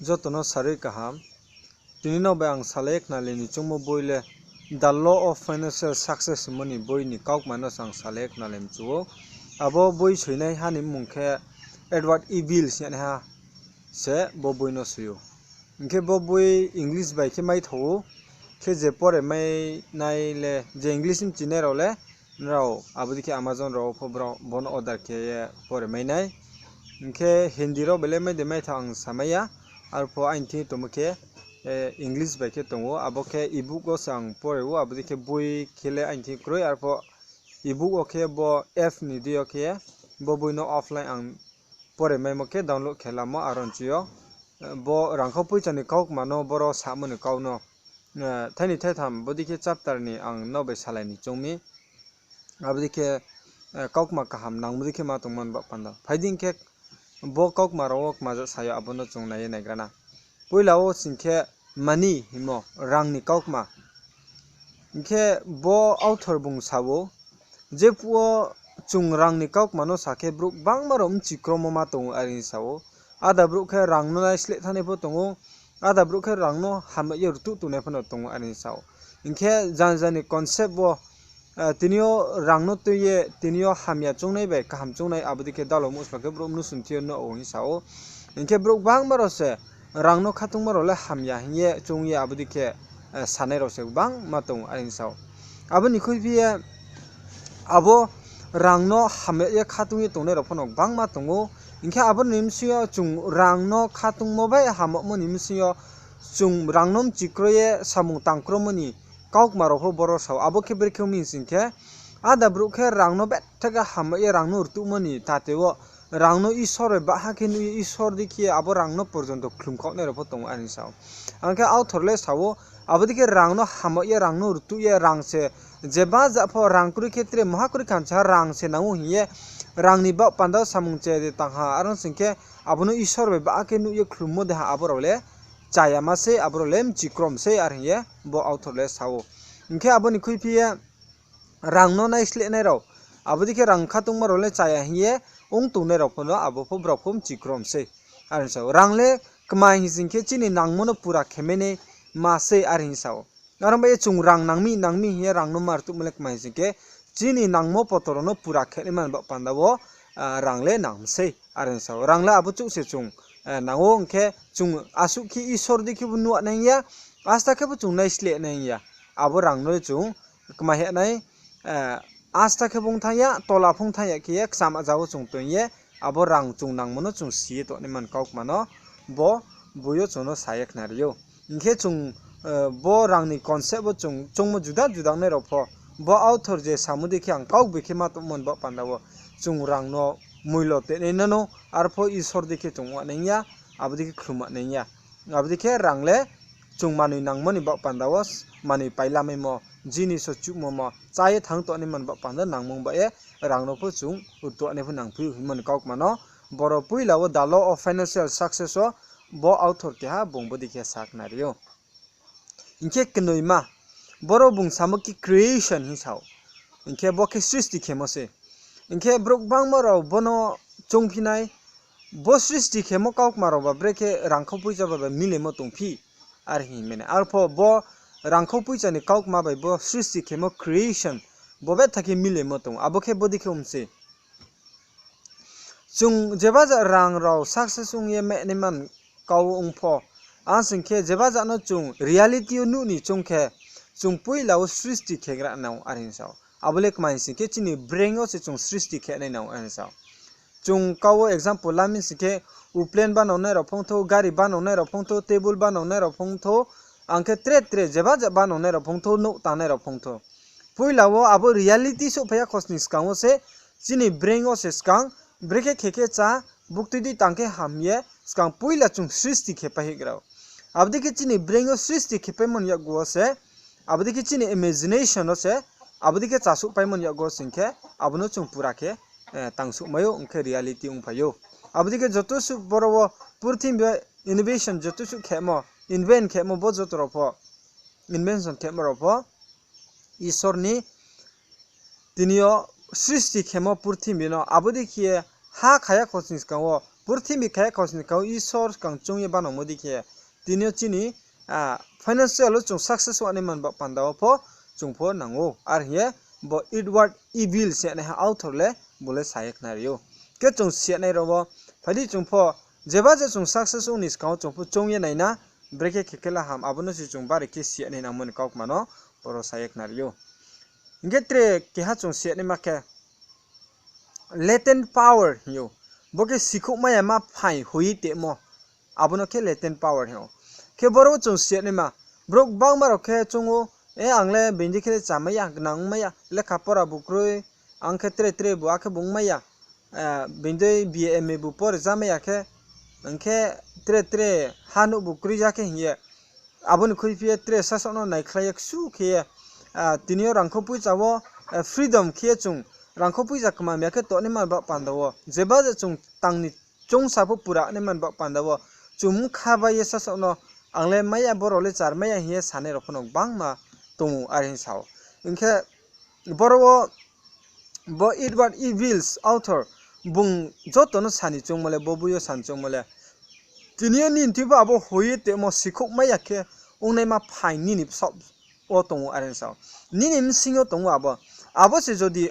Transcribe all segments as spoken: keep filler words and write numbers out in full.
Joto no sarui kaham. Tini no bai ang salai ye khnalai ni choungmo boi le The Law of Financial Success hingmo ni boi ni kaukma no se ang salai ye khnalai mchu ou. Abo boi soinaiha ni mmung khe Edward E. Wills hing ye naiha se bo boi no soi ou. Hing khe bo boi English bai khe maithao ou. Khe je pore mai nai le, je English mchinai rao le, nrao abo dei khe Amazon rao pho brao bo no order khe ye pore mai nai. Hing khe Hindi rao bai le mai de maithao ang samai ya. Arpho aini thing tongmo khe, eh, English bai khe tong ou. Abo khe ebook wo se ang pore ou. Abo dei khe boi khe le aini thing kroi. Arpho ebook wo khe bo app ni deing yo khe bo boi no offline ang pore maimo khe download khe lamo aro nchi yo. Eh, bo rangkhau poicha ni kaukma no boro samo ni kau no, eh, thaini thaitham bodei khe chapter ni ang no bai salai ni choung mi. Abo dei khe, eh, kaukma kaham nangmo dei khe ma tongmo ni baoh panda. Phai di hing khe bo kaukma rao wo kma ja sa yo abo no chung nai ye naigra na. Poila wo sing khe money hingmo, rang ni kaukma. Hing khe bo author bung sa ou, jephuh wo chung rang ni kaukma no sa khe brouh gbangma rao mchikromo ma tong ou are hing sa ou. Ada brouh khe rang no naisleh thanngnai pho tong ou, ada brouh khe rang no hamya ye rtuh tongnai pho no tong ou are hing sa ou. Hing khe jani jani concept wo, eh, tini yo rang no tui ye tini yo hamya choungnai bai kaham choungnai abo dei khe dalo musla khe brouh mnusu ni thing yo no ou hing sa ou. Hing khe brouh gbangma rao se rang no khatungma rao le hamya hing ye choung ye abo dei khe, eh, sanai rao se gbangma tong ou are hing sa ou. Abo ni khuiphi ye abo rang no hamya ye khatung ye tongnai rao pho no gbangma tong ou. Hing khe abo ni bsing yo chung rang no khatungmo bai hamyagmo ni bsing yo chung rang no mchikroi ye samung tangkromo ni kaukma rao pho boro sa ou. Abo khe brekhe ong mi sing khe, ada brouh khe rang no betha khe hamya ye rang no rtuhmo ni tate wo rang no Isor bai baha khe nuh ye Isor dei khe abo rang no porjonto khlumkhaohnai rao pho tong ou are hing sa ou. Ang khe author le sa ou, abo dei khe rang no hamya ye rang no rtuh ye rang se jeba ja pho rang kroi khe tre maha kroi khansa rang se nang ou hing ye rang ni baoh panda wo samung chaya de tang ha, are ong sing khe abo no Isor bai baha khe nuh ye khlummo de ha abo rao le chayama sei, abo rao le mchikrom sei are hing ye bo author le sa ou. Hing khe abo ni khuiphi ye rang no naislehnai rao, abo dei khe rang khatungma rao le chaya hing ye ong tongnai rao pho no abo pho brao pho mchikrom sei are hing sa ou. Rang le kmai hing sing khe chini nangmo no pura khe mai nai ma sei are hing sa ou. Aro bai ye chung rang nang mi, nang mi hing ye rang no ma rtuhmo le kmai hing sing khe chini nangmo poto rao no pura khe naima ni baoh panda wo, ah, rang le nang mi sei are hing sa ou. Rang le abo chouh se chung, eh, nang ou hing khe chung asuh khe Isor dei khe bo nuh nai ya, asta khe bo chung naisleh nai ya. Abo rang no le chung kmai heh nai, eh, asta khe bung thanng ya, tola phung thanng ya khe ye kcham aja wo chung toing ye, abo rang chung nangmo no chung si ye tongnaima ni kaukma no bo boi yo chung no sa ye khnari ou. Hing khe chung, eh, bo rang ni concept wo chung choungmo juda juda ongnai rao pho, bo author je samo dei khe ang kaugbi khe ma tongmo ni baoh panda wo chung rang no moilo tenai nano, arpho Isor dei khe chung uanai ya, abo dei khe khlum uanai ya. Abo dei khe rang le chung manoi nangmo ni baoh panda wo manoi pailamaimo, jinis wo chuhmo mo, chá ye thanng tongnaima ni baoh panda nangmo bai ye rang no pho chung rtuh nai pho nangphi ou hingmo ni kaukma no boro poila wo The Law of Financial Success wo bo author keha bung bodei khe sa khnari ou. Hing khe knoima, boro bung samo khe creation hing sa ou. Hing khe bo khe srishti khemo se. Hing khe brouh gbangma rao bo no choungphi nai, bo srishti khemo kaukma rao ba brekhe rangkhau poicha ba ba milemo tongphi, are hing mene. Arpho bo rangkhau poicha ni kaukma bai bo srishti khemo creation, bo betha khe milemo tong, abo khe bodei khe ong se. Chung jeba ja rang rao success ong ye mehnaima ni kau ong pho, ang sing khe jeba ja no chung reality yo nuh ni choung khe, chung poila wo srishti khegra nang ou, are hing sa ou. Abo le kmai sing khe chini brain yo se chung srishti khe nai nang ou, are hing sa ou. Chung kau wo example la mi sing khe, u plane banao nai rao phongthou, gari banao nai rao phongthou, table banao nai rao phongthou, ang khe tre tre jeba ja banao nai rao phongthou, nouh tangnai rao phongthou. Poila wo abo reality souhphai ya khosni skang wo se, chini brain wo se skang, brekhe khe khe chá, buktui dei tang khe ham ye, skang poila chung srishti khe pai hoih grao. Abo dei khe chini brain wo srishti khe paimo ni yakgu wo se, abo dei khe chini imagination wo se, abo dei khe chá souhpaimo ni yakgu wo sing khe, abo no chung pura khe, eh, tang souhmai ou, ong khe reality ongphai ou. Abo dei khe joto suh boro wo purthimbi yo innovation joto suh khemo, invent khemo bo joto rao pho, invention khemo rao pho, Isor ni tini yo srishti khemo purthimbi no, abo dei khe ha khaya khosni skang wo Purthimbi khe khausni kau Isor skang choung ye banangmo dei khe, tini yo chini, ah, financial wo chung success ong nai man ba panda wo pho chung pho nang ou. Are hing ye bo Edward E. Wills se naiha author le bo le sa ye khnari ou. Khe chung si ya nai rao wo, phai di chung pho, jeba je chung success ong ni skang wo chung pho choung ye nai na, brekhe khe khe la ham, abo no se chung bari khe si ya nai nangmo ni kaukma no boro sa ye khnari ou. Hing khe tre keha chung si ya naima khe, latent power hing ou. Bo khe sikhouhmai ya ma phaing hoih ye tongmo. Abo no khe latent power hing ou. Khe boro wo chung si ya naima, brouh gbangma rao khe choung ou, e ang le being dei khe le chámai ya, gnang ongmai ya, lekha pora bu kroi, ang khe tre tre bu akhe bu ongmai ya, eh, being dei B A M A bu pore jamai ya khe, ang khe tre tre ha nuh bu kroi ya khe hing ye. Abo ni khuiphi ye tre sasaoh no naikhlai ye ksu khe ye, ah, tini yo rangkho poicha wo, eh, freedom khe ye chung rangkho poicha kmam ya khe tongnaima ba panda wo, jeba je chung tang ni choungsa pho pura naima ba panda wo, chung bkha bai ye sasaoh no, ang le mai ya, borao le chármai ya hing ye sanai rao pho no gbangma tong ou, are hing sa ou. Hing khe boro wo bo Edward E. Wills, author, bung joto no sa ni choungmo le, bo boi yo sa ni choungmo le, tini yo nini thing pho abo hoih ye tongmo sikhouhmai ya khe ongnaima phaing nini bsaoh wo tong ou, are hing sa ou. Nini bsing yo tong ou abo. Abo se jodi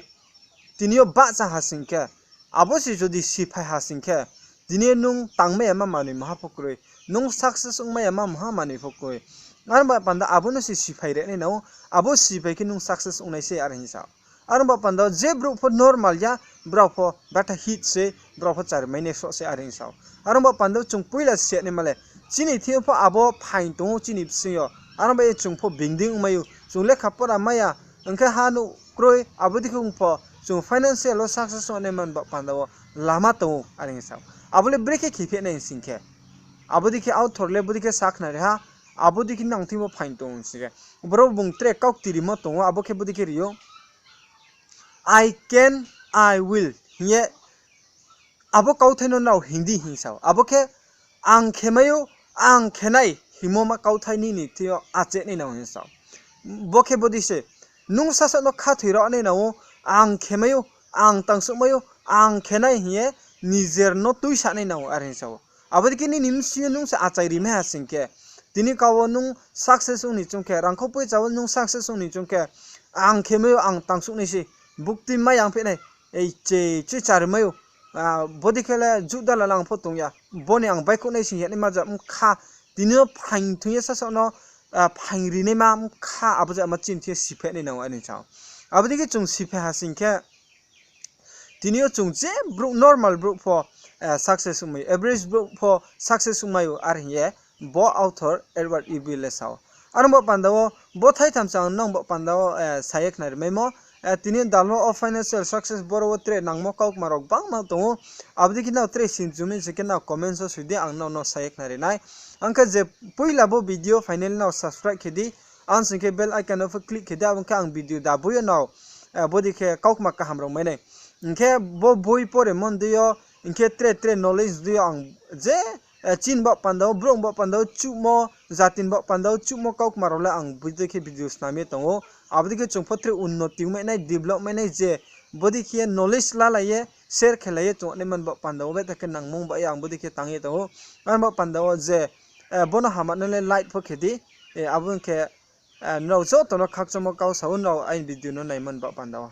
tini yo bahcha ha sing khe, abo se jodi siphai ha sing khe, tini yo nung tangmai ya ma manoi maha pho kroi, nung success ongmai ya ma maha manoi pho kroi. Are ba panda abo no se siphai ri nai nang ou, abo siphai khe nung success ong nai se, are hing sa ou. Are ba panda wo je brouh pho normal ya, brao pho batha hit se, brao pho chármai nai soh se, are hing sa ou. Are ba panda wo chung poila si ya naima le, chini thing yo pho abo phaing tong ou chini bsing yo. Are ba ye chung pho being dei ongmai ou, chung lekha pora mai ya, hing khe ha nuh kroi, abo dei khe ong pho, chung financial wo success ong nai man ba panda wo lama tong ou, are hing sa ou. Abo le brekhe khe phi nai sing khe, abo dei khe author le bo dei khe sa khnari ha, abo dei khe nang thing bo phaing tong ou sing khe. Boro bung tre kaukti rimo tong ou, abo khe bo dei khe ri ou, I can, I will hing ye abo kauthai no nrao hing di hing sa ou. Abo khe ang khemai ou, ang khe nai hingmo ma kauthai nini thing yo acheh nai nang ou hing sa ou. Bo khe bo dei se, nung sasaoh no khathoi rao nai nang ou, ang khemai ou, ang tangsuhmai ou, ang khe nai hing ye nijer no tuisa nai nang ou, are hing sa ou. Abo dei khe nini bsing yo nung se achai rimai ha sing khe, tini kau wo nung success ong ni choung khe, rangkho poicha wo nung success ong ni choung khe, ang khemai ou, ang tangsuh nai se, buktui mai yang phi nai, ei che, che chármai ou, ah, bo dei khe le juh dalal ang pho tong ya, bo ni ang baihkhouh nai sing ya naima ja bkha, tini yo phaing thing ye sasaoh no, ah, phaing ri naima bkha, abo ja ma chini thing ye siphai nai nang ou, are hing sa ou. Abo dei khe chung siphai ha sing khe, tini yo chung je brouh, normal brouh pho, eh, success ongmai ou, average brouh pho success ongmai ou, are hing ye bo author Edward E. Wills le sa ou. Are ba panda wo bo thaitham se ang nang ba panda wo, eh, sa ye khnari maimo, eh, tini yo the law of financial success boro wo tre nangmo kaukma rao gbangma tong ou. Abo dei khe nrao tre sinchu mi se khe nrao comments wo soi di, ang nrao no sa ye khnari nai. Ang khe je poila bo video final nrao subscribe khe di, ang sing khe bell icon no pho click khe di, abo khe ang video da boi yo nrao, eh, bo dei khe kaukma kaham rao mai nai. Hing khe bo boi poremo dei yo, hing khe tre tre knowledge dei yo ang je, eh, chini ba panda wo, brouh ba panda wo chuhmo, jati ni ba panda wo chuhmo kaukma rao le ang bo dei khe video snam ye tong ou. Abo dei khe chung pho tre unnoti ongmai nai, develop mai nai je, bo dei khe knowledge lalai ye, share khelai ye chung nai man ba panda wo, betha khe nangmung ba ye ang bo dei khe tang ye tong ou. Ang ba panda wo je, eh, bo no hama no le like pho khe di, eh, abo khe, eh, nrao joto no khakchangmo kau sa ou, nrao aini video no nai man ba panda wo.